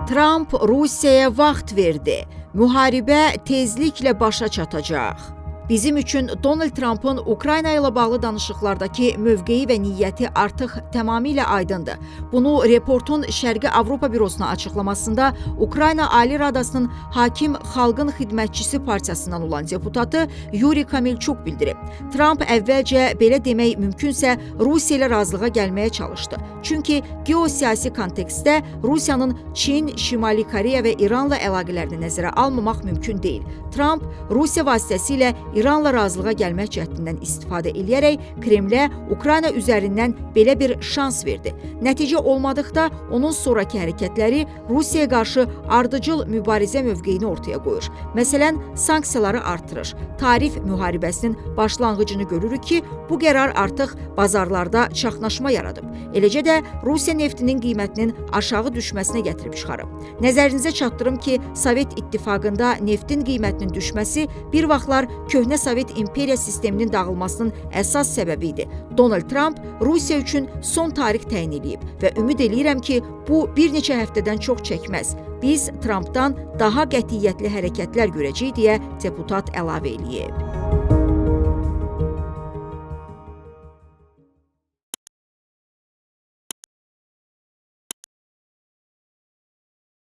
Tramp Rusiyaya vaxt verdi. Müharibə tezliklə başa çatacaq. Bizim üçün Donald Trampın Ukrayna ilə bağlı danışıqlardakı mövqeyi və niyyəti artıq tamamilə aydındır. Bunu Reportun Şərqi Avropa bürosuna açıqlamasında Ukrayna Ali Radasının hakim Xalqın Xidmətçisi partiyasından olan deputatı Yuri Kamilçuk bildirib. Tramp əvvəlcə belə demək mümkünsə Rusiya ilə razılığa gəlməyə çalışdı. Çünki geosiyasi kontekstdə Rusiyanın Çin, Şimali Koreya və İranla əlaqələrini nəzərə almamaq mümkün deyil. Tramp Rusiya vasitəsilə İranla razılığa gəlmək cəhdindən istifadə eləyərək Kremlə Ukrayna üzərindən belə bir şans verdi. Nəticə olmadıqda onun sonrakı hərəkətləri Rusiyaya qarşı ardıcıl mübarizə mövqeyini ortaya qoyur. Məsələn, sanksiyaları artırır. Tarif müharibəsinin başlanğıcını görürük ki, bu qərar artıq bazarlarda çaxnaşma yaradıb. Eləcə də Rusiya neftinin qiymətinin aşağı düşməsinə gətirib çıxarıb. Nəzərinizə çatdırım ki, Sovet İttifaqında neftin qiymətinin düşməsi bir vaxtlar köhnə Sovet imperiya sisteminin dağılmasının əsas səbəbi idi. Donald Tramp Rusiya üçün son tarix təyin eləyib və ümid eləyirəm ki, bu bir neçə həftədən çox çəkməz. Biz Trampdan daha qətiyyətli hərəkətlər görəcəyik deyə deputat əlavə eləyib.